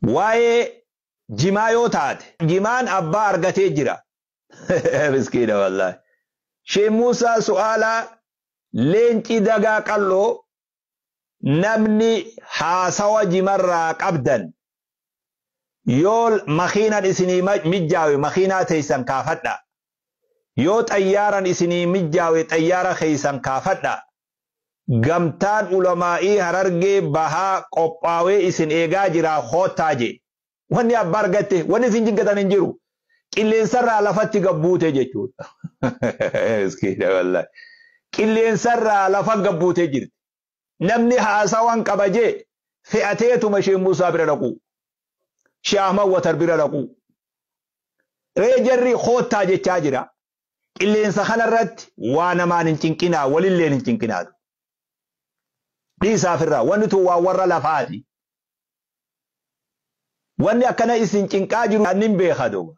Waa'ee jimaa yoo taate, jimaan abbaa argatee jira. Miskiina wallaahi. Sheekh Muusaa su'aalaa leenci dagaa qalloo, namni haasawa jimarraa qabdan, yoo makiinan isinii mijjaawe makiinaa teessan kaafadha. Yoo xayyaaran isinii mijjaawe xayyaara keessan kaafadha. Gamtaan ulamaa'ii Harargee Bahaa qophaawee isin eegaa jira, koottaa jee. Wanni abbaa argatte, wanni isin jiggatan hin jiru. Qilleensarraa lafatti gabbuute jechuudha. Miskiina wallaahi. Qilleensarraa lafa gabbuutee jirti. Namni haasawaan qaba jee fe'ateetuma Sheekh Muusaa bira dhaqu. Sheekh Ahmad Watar bira dhaqu. Ree jarri koottaa jechaa jira. Qilleensa kanarratti waa namaan hin cinqinaa, walilleen hin cinqinaatu. Dhiisaafirraa wanni tun waan warra lafaati. Wanni akkana isin cinqaa jiru annin beeka duuba.